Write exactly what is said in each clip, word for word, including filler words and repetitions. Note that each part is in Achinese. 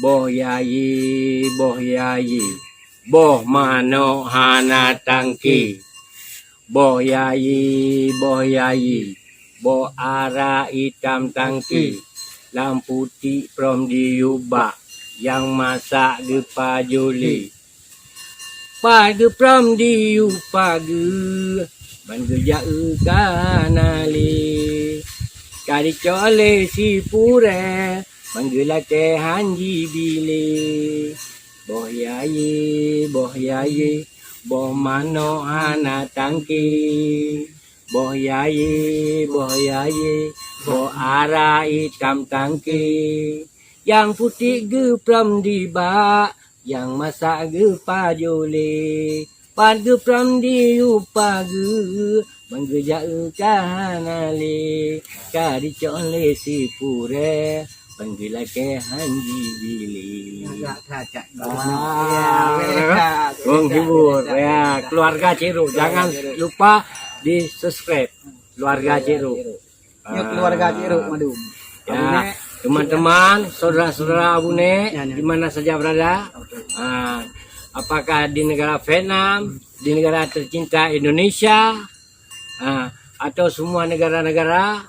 Boh yayi, boh yayi, boh manok hana tangke. Boh yayi, boh yayi, boh ara itam tangke. Lam putik prom diyup bak, nyang masak geupajôh lé. Pat geuprom diyup pageue, ban geujak eu ka na lé. Ka jicok lé si purée, ban geulakée han jibi lé. Boh yayi, boh yayi, boh manok hana tangke. Boh yayi, boh yayi, boh ara itam tangke. Nyang putik geuprom dibak, nyang masak geupajôh lé. Pat geuprom diyup pageue, ban geujak eu ka hana lé. Ka jicok lé si purée, ban geulakée han jibi lé. Agak kacak. Ah, ya, ya. Menghibur, ya, keluarga Cik Ruk. Jangan lupa di-subscribe keluarga Cik Ruk. Nyoe keluarga Cik Ruk, madu. Ya, teman-teman, saudara-saudara Abu Nek, di mana saja berada, ah, apakah di negara Vietnam, di negara tercinta Indonesia, ah, atau semua negara-negara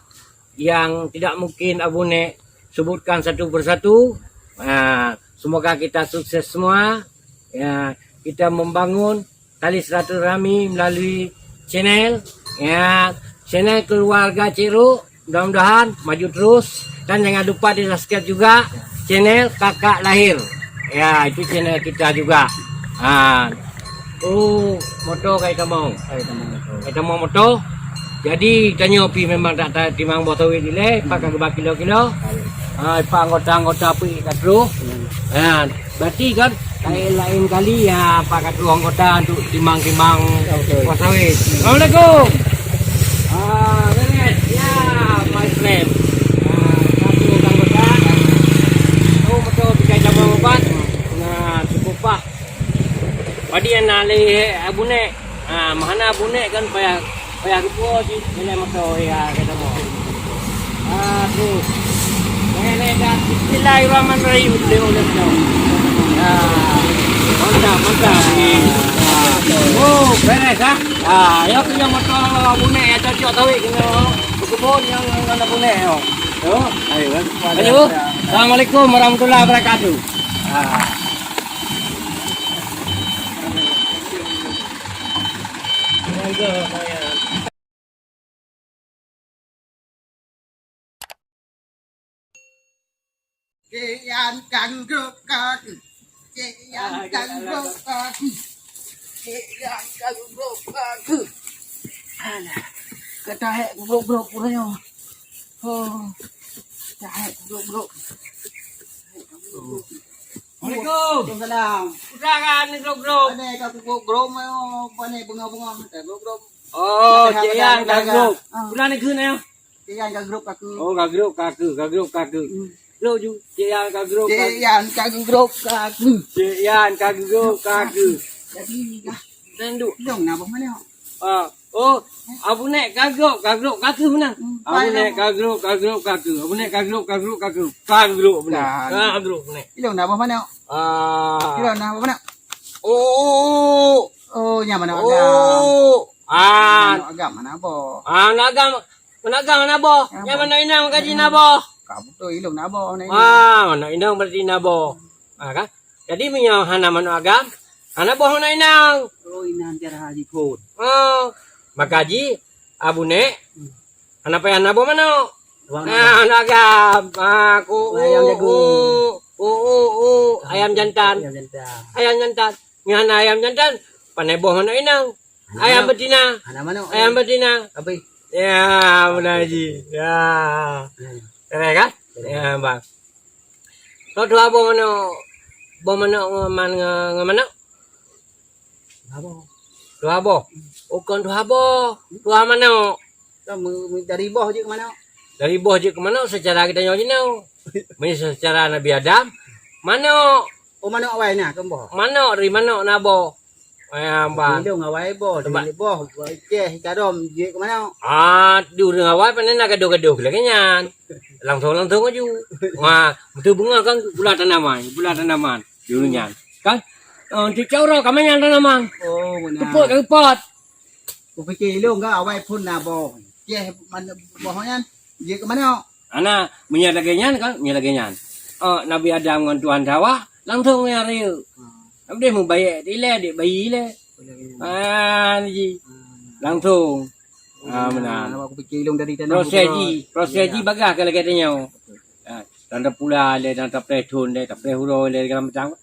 yang tidak mungkin Abu Nek sebutkan satu persatu, ah, semoga kita sukses semua. Ya, kita membangun tali silaturahmi melalui channel, ya, channel keluarga Cik Ruk. Mudah-mudahan maju terus dan jangan lupa di-subscribe juga channel Kakak Lahir. Ya, itu channel kita juga. Ha. Oh, moto kai tamong. Kai tamong moto. Kai tamong moto. Jadi, tanyoe pi memang tak, tak timang boh sawit dilèe, pak ka geuba kilo-kilo. Ha, pak anggota-anggota pi ka troh. Ha, Berarti kan laén-laén kali ya, pak ka troh anggota untuk timang-timang. Oke. Boh sawit. Assalamualaikum. Ah, beres. Ya, my friend. Ah, satu anggota. Oh, betul, tiga jam obat. Nah, cukup pah. Padi na lé Abu Nek. Ah, meuhana Abu Nek kan payah, payah rupo cit, ilèe moto ya, kata mo. Aduh. Nenek dah, bismillahirrahmanirrahim, ilèe, ilèe moto. Ya. Mantap, mantap. Ah. Oh, beres, ah. Ah, ya punya moto Abu Nek ya, cocok sawit kena berkebun yang, yang ada Abu Nek, yo. Yo. Ayo, kan. Ayo. Assalamualaikum warahmatullahi wabarakatuh. Ah. Cik Yan ka geugrôp kaki. Cik Yan ka geugrôp kaki. Cik Yan ka geugrôp kaki. Alah. Ka tahek geugrôp-grôp ureueng nyoe. Oh. Tahek geugrôp-grôp. Assalamualaikum. Waalaikumsalam. Udah kan ni grôp-grôp? Pane ka kugrôp-grôp, pane beungoh-beungoh, pane grôp-grôp. Oh, Cik Yan ka grôp. Ah. Udah ni keu na. Cik Yan ka grôp kaki. Oh, ka grôp kaki, ka grôp kaki. Hmm. Grôp ju, Cik Yan ka grôp kaki. Cik Yan ka grôp kaki. Cik Yan ka grôp kaki. Jadi, dah. Tanduk. Dong, na boh manok? Ah. Oh, Abu Nek ka grôp, ka grôp kaki beuna. Hmm, Abu Nek ka grôp, ka grôp kaki. Abu Nek ka grôp, ka grôp kaki. Ka grôp beuna. Ka grôp beuna. Ilong na boh manok? Ah. Ilong na boh manok? Oh. Oh, nya manok agam. Oh. Ah. Manok agam mana boh? Ah, manok agam. Manok agam mana boh? Nya manok inong ka jih na boh. Ka beutôi ilong na boh, manok inong. Ah, manok inong berarti na boh. Ah, kan? Jadi meunyoe hana manok agam, hana boh manok inong. Oh, inong cara jipot. Oh, maka jih Abu Nek, hana payah na boh manok. Wah, ah, manok agam. Ah, ku, ayam jago. Oh, oh, oh, ayam jantan. Ayam jantan. Ayam jantan. Nyan ayam jantan, pane boh manok inong. Ayam betina. Hana manok. Ayam betina. Tapi ya, beuna jih. Ya. Ya, ya. Keren kan? Keren. Ya, bang. Kau tuha boh manok, boh manok ngon man-, ngon, ngon manok? Tuha boh. Tuha boh? Oh, kon tuha boh. Tuha manok. Kan me-, me-, dari boh jeuet keu manok. Dari boh jeuet keu manok secara geutanyoe jinoe. Meunyoe secara Nabi Adam, manok. Oh, manok awai na, kon boh? Manok, dari manok na boh. Eh, bah. Ilong awai boh, Bah. Dengan boh, ceh kadom jeuet keu manoe. Ah, tu ureueng awai pandai na gadoh-gadoh lagèe nyan. Langsong-langsong aju. Wah, beutôi beungoh kan pula tanaman, pula tanaman. Dulu nyan. Kan? Oh, tu cara ka manyang tanaman. Oh, beuna. Teupot ka teupot. Kupike ilong ka awai phon na boh. Ceh man-, boh nyan jeuet keu manoe. Ana, meunyoe lagèe nyan kan, meunyoe lagèe nyan. Oh, Nabi Adam ngon Tuhan Hawa langsong nyang rayeuk. Hmm. Abdeh mubayak ilèe, dek bayi ilèe. Oh, lagèe nyan. Ah, ji. Hmm. Langsong. Ah, meunan. Awak kupike ilong dari tanah. Proses ji, proses ji bagah ka lagèe tanyoe. Ah, dan tapula lé, dan tapreh thon lé, tapreh uroe lé, segala macam.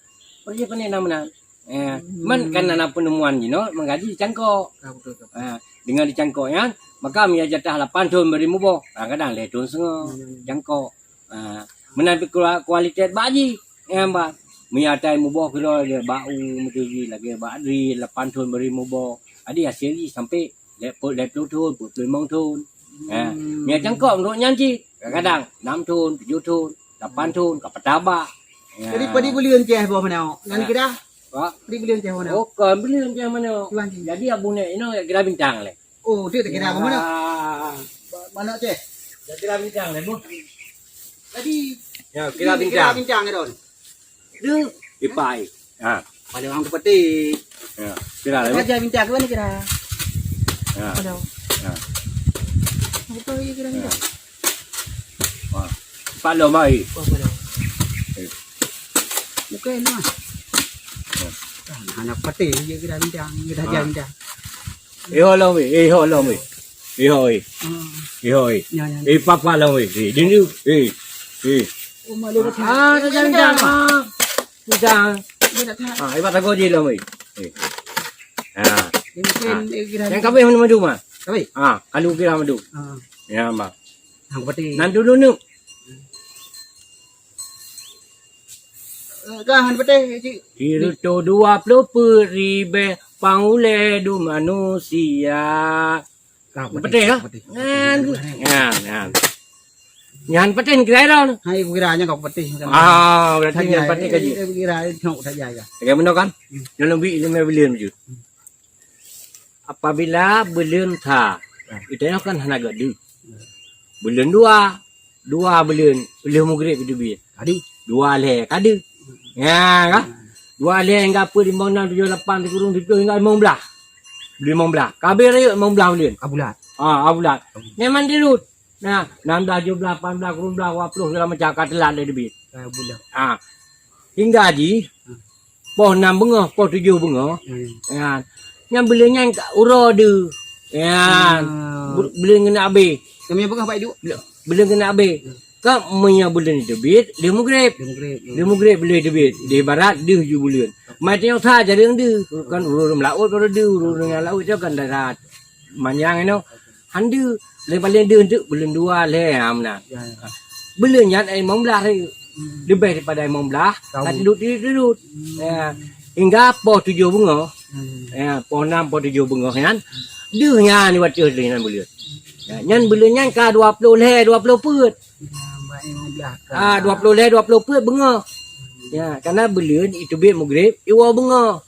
Proses pané na meunan. Eh, man kan na penemuan jinoe meukaji dicangkok. Ah, betul, betul. Ah, dengan dicangkok nyan, maka meunyo jatah lapan thon bari muboh, kadang-kadang lhèe thon seungoh dicangkok. Ah, meunan pih kua-, kualitas bak ji, nyan bah. Meunyo atai muboh keudroe lagèe bak u, meutuji lagèe bak dri, lapan thon bari muboh. Jadi hasil ji sampai lhèe ploh, lhèe ploh thon, peuet ploh limong thon. Eh, meunyo cangkok meunurot nyan cit, kadang-kadang nam thon, tujoh thon, lapan thon, ka peutaba. Ya. Jadi, padum buleuen ceh boh manoe? Nyan kira? Wah. Padum buleuen ceh boh manoe? Oh, kon buleuen ceh manoe. Tuan ceh. Jadi, Abu Nek inoe kira bintang lé. Oh, dia tak kira boh manoe? Ya. Ba-, manoe ceh? Ya, kira bintang lé, Bu. Jadi, ya, kira bintang. Kira bintang, ya, Don? Deuh, ipai. Ha. Pada orang kepetik. Ya, kira lah. Raja minta ke mana kira? Ya. Pada. Ya. Apa lagi kira minta? Ya. Wah. Pak Lom mai. Oh, pada. Eh. Bukan lah. Ya. Kan anak petik je kira minta, kira raja minta. Eh, ho lom weh. Eh, ho lom weh. Eh, ho weh. Hmm. Eh, ho weh. Ya, ya. Eh, papa lom weh. Eh, dindu. Eh. Eh. Oh, malu. Ah, raja minta. Ah. Pisang. Dia tak tahu. Ah, ibat tago je lah, weh. Eh. Ha. Dia mungkin, ah, eh, kira yang kabeh madu mah. Kabeh? Ah, kalu kira madu. Ah. Ya, mah. Hang pati. Nan dulu nu. Eh, kan han pati, cik. Kira tu dua puluh peuet ribèe pang ulèe du manusia. Ka, peuteh, ya? Peuteh. Nyan, nyan, nyan. Nyan peuteh kira dah. Hai, kira nyan ka peuteh. Ah, berarti nyan peuteh ka jih. Eh, kira nyok saja, ya. Lagèe meunoe kan? Hmm. Nyan lebih lima buleuen je. Apabila buleuen sa, itu kan hana gadu. Buleuen dua, dua buleuen, lheuh mugreb itu biet. Tadi? Dua lhèe, tadi. Ya, kan? Dua lhèe hingga peuet, limong, nam, tujoh, lapan, sikureueng, siplôh hingga limong blah. Limong blah. Kabeh rayeuk limong blah buleuen. Abulat. Ah, abulat. Memang dirut. Nah, nam blah, tujoh blah, lapan blah, sikureueng blah, dua ploh, segala macam ka teulat lé teubiet. Ah, bulat. Ah. Hingga jih, poh nam beungoh, poh tujoh beungoh. Hmm. Ya. Nyan buleuen nyan ka uroe deuh. Ya. Ah. Bu-, buleuen keuneuk abéh. Kami beungoh baik duk. Buleuen keuneuk abéh. Hmm. Ka meunyoe buleuen teubiet, lheuh mugreb. Lheuh mugreb, hmm. Lheuh mugreb lheuh teubiet. Di barat deuh ju buleuen. Mai tanyoe sa jareueng deuh. Kan ureueng laôt baru deuh, ureueng nyang laôt nyoe kan darat manyang inoe. Han deuh, paléng-paléng deuh teuk buleuen dua lhèe, ha, meunan. Ya, ya. Buleuen nyan limong blah rayeuk. Hmm. Leubeh daripada limong blah, ka tidut, tidut, tidut. Hmm. Ya. Hingga poh tujoh beungoh, hmm, ya, poh nam, poh tujoh beungoh nyan, deuh nyan di watèe deuh nyan buleuen. Ya, nyan buleuen nyan ka dua ploh lhèe, dua ploh peuet. Ya, baik limong blah ka. Ah, dua ploh lhèe, dua ploh peuet beungoh. Ya, karena buleuen iteubiet mugreb, iwoe beungoh.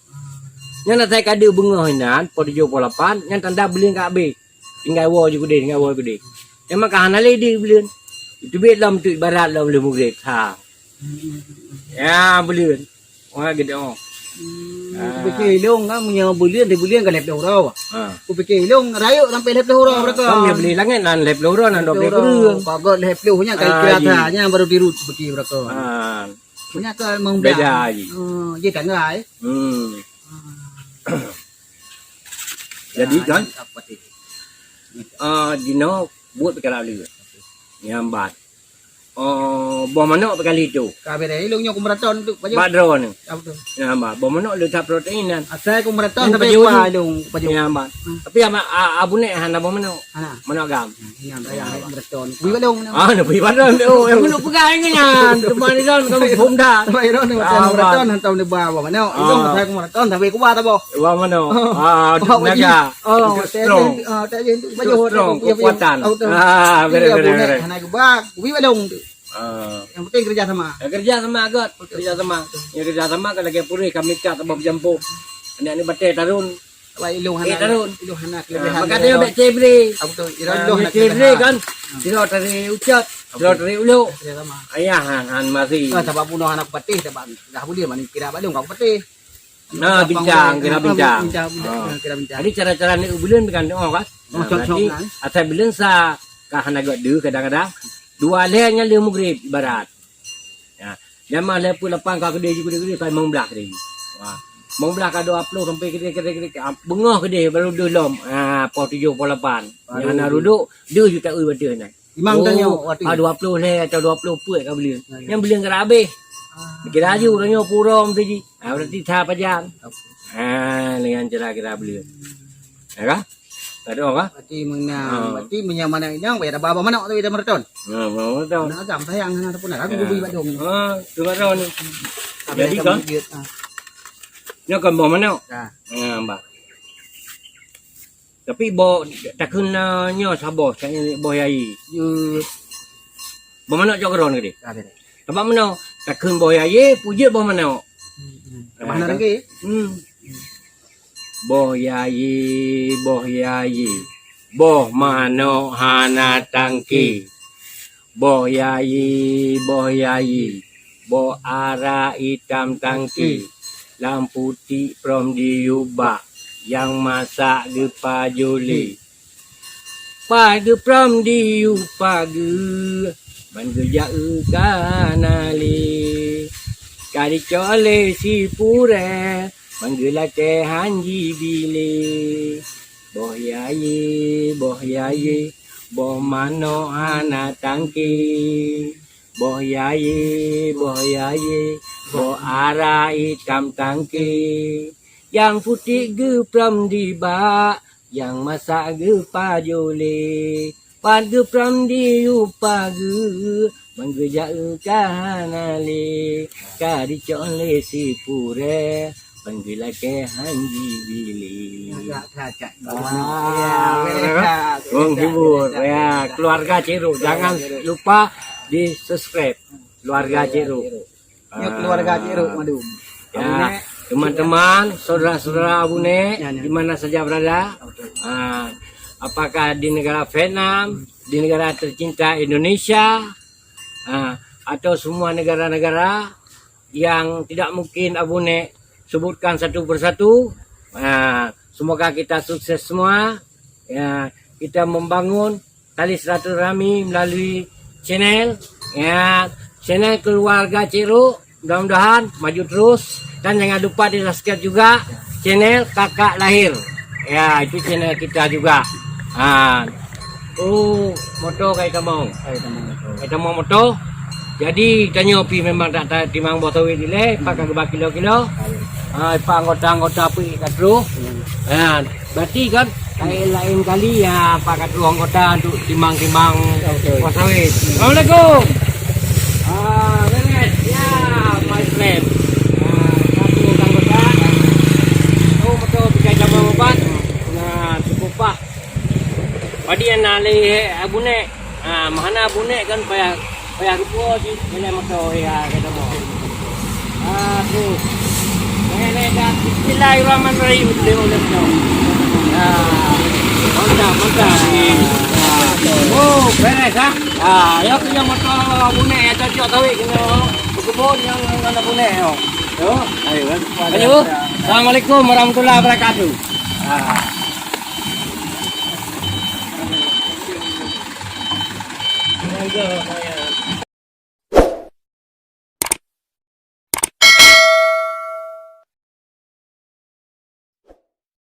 Nyan asai ka deuh beungoh inan, poh tujoh, poh lapan, nyan tanda buleuen ka abéh. Tinggai woe ju keudeh, tinggai woe ju keudeh. Memang ka hana lé deuh buleuen. Teubiet lom tu ibarat lom lheuh mugreb. Ha. Ya, buleuen. Wah, geude. Hmm, ah. Kupike ilong kan, meunyoe buleuen, di buleuen ka lhèe ploh uroe. Ha. Kupike ilong rayeuk sampai lhèe ploh uroe, ah, beureuka. Kan meunyoe buleuen langèt nan lhèe ploh uroe nan dua ploh uroe. Ka gèt lhèe ploh nyan, ah, ka kira ji. Nyan baru dirut kupike beureuka. Ah. Punya ke limong blah. Beda ji. Hmm, je tanggai. Hmm. Ah. Jadi, kan? Ah, jinoe buet peucara lé. Nyambat. Oh, boh manok peugali tu. Ka beda, ilong nyoe kumeraton tu, Pak Jo. Bak droe ni. Ya, betul. Nyambat. Boh manok le that protein nan. Asai kumeraton sampai pa ilong, Pak Jo. Nyambat. Hmm. Tapi ama, a, Abu Nek hana boh manok. Hana. Manok agam. Nyambat, ya, kumeraton. Bui balong. Ah, nak bui balong tu. Yang kena pegang ni kan. Teman ni kan, kamu bom dah. Sampai ilong ni, macam kumeraton, hantam ni ba boh manok. Ilong asai kumeraton, sampai kuba tak boh. Wah, mano? Ah, untuk tenaga. Oh, untuk strong. Ah, tak je untuk baju strong, kekuatan. Ah, betul, betul, betul. Hana gebak, kubi balong tu. Ah. Yang penting kerja sama. Ya, kerja sama, Got. Kerja sama. Ya, kerja sama, kalau lagi purih, kami kat sama bercampur. Aneuk-aneuk batèe tarôn. Wah, ilong Eh, hana, tarôn. Ilong hana Ah, kelebihan maka dia. Dia bek cebre. Apa tu? Ilong Ah, hana dia cebre kelebihan. Kan. Hmm. Dia tari ucot, dia Apa? Tari ulok. Dia sama. Ayah han, han mari. Ah, sabab bunoe aneuk patih, sabab dah boleh mani kira balong kau patih. Nah, Sabab bincang, kira bincang. Bincang, bincang, Ah. Kira bincang. Jadi cara-cara ni buleuen kan, oh, kan? Oh, Nah, cocok berarti kan? Asai buleuen sa ka hana gèt deuh kadang-kadang. Dua lhèe nyan lheuh mugrib ibarat. Ya. Nyan mah lhèe peuet lapan ka keudéh jih, keudéh, keudéh, ka limong blah keudéh jih. Wah. Limong blah ka dua ploh sampai keudéh, keudéh, keudéh, ah, beungoh keudéh baru deuh lom. Ah, poh tujoh, poh lapan. Baru Nyan na deuh. Rudok, deuh juta eu batèe nyan. Imam Oh, tanya waktu ah, itu. Dua ploh lhèe atau dua ploh peuet ka buleuen. Ya, ya. Nyan buleuen ka habéh. Ah. Kira laju, uroe nyoe peurom tu jih. Ah, berarti that pajan. Oke. Ah, dengan cara kira buleuen. Ya kan? Ada orang? Berarti menang. Ah. Berarti meunyoe manok inong, ya dah babah manok tu, ya dah maraton. Ah, babah maraton. Nah, agam sayang, nah, ataupun aku Ya. Bubui badong. Ah, tu baru ni. Tapi Jadi dah kan? Bubui, ah. Nyoe kan boh manok. Ah. Ah, bah. Tapi boh takheun na nyoe saboh, cak nyoe boh yayi. Jeuet. Boh manok cok keudroe keudéh. Ah, betul. Sabab meunoe, takheun boh yayi, peue jeuet boh manok. Hmm, hmm. Bah Ah, na kan? Lagi. Hmm. Boh yayi, boh yayi, boh manok hana tangke. Boh yayi, boh yayi, boh ara itam tangke. Lam putik prom diyueb bak, nyang masak geupajôh lé. Pat geuprom diyueb pageue, ban geujak eu ka na lé. Ka dicok lé si purée, ban geulakée han jibi lé. Boh yayi, boh yayi, boh manok hana tangke. Boh yayi, boh yayi, boh ara itam tangke. Nyang putik geuprom dibak, nyang masak geupajôh lé. Pat geuprom diyueb pageue, ban geujak eu ka hana lé. Ka dicok lé si purée, ban geulakée han jibi lé. Agak teracak. Ah, Ya, ya, ya. Menghibur. Ya, keluarga Cik Ruk. Jangan lupa di-subscribe keluarga Cik Ruk. Nyoe keluarga Cik Ruk Madu. Ya, Abu Nek. Teman-teman, saudara-saudara Abu Nek, Ya, ya. Di mana saja berada, Oke. ah, apakah di negara Vietnam, di negara tercinta Indonesia, ah, atau semua negara-negara yang tidak mungkin Abu Nek sebutkan satu persatu, ah, semoga kita sukses semua. Ya, kita membangun tali silaturahmi melalui channel, ya, channel keluarga Cik Ruk. Mudah-mudahan maju terus dan jangan lupa di-subscribe juga channel Kakak Lahir. Ya, itu channel kita juga. Ha. Oh, moto kai tamong. Kai tamong moto. Kai tamong moto. Jadi, tanyoe pi memang tak ta-, timang boh sawit dilèe, pak ka geuba kilo-kilo. Ha, pak anggota-anggota pi ka troh. Hmm. Ha, Berarti kan, laén-laén kali, ya, pat ka troh anggota untuk timang-timang Oke. Buah sawit. Assalamualaikum. Ah, beres. Ya, my friend. Ah, satu anggota. Oh, betul, tiga jam empat. Nah, cukup pah. Padi yang nak lé Abu Nek. Ha, meuhana Abu Nek kan payah, payah geupo cit, jalan moto ya, kata mo. Ha, tu. Bismillahirrahmanirrahim. Dia boleh moto. Ha. Mantap, mantap. Ha. Oh, beres, ha? Ha, ya, punya moto Abu Nek ya, cocok tawi kena berkebun yang, yang Abu Nek, yo. Yo. Ayo, kan? Ayo. Assalamualaikum warahmatullahi wabarakatuh. Ha.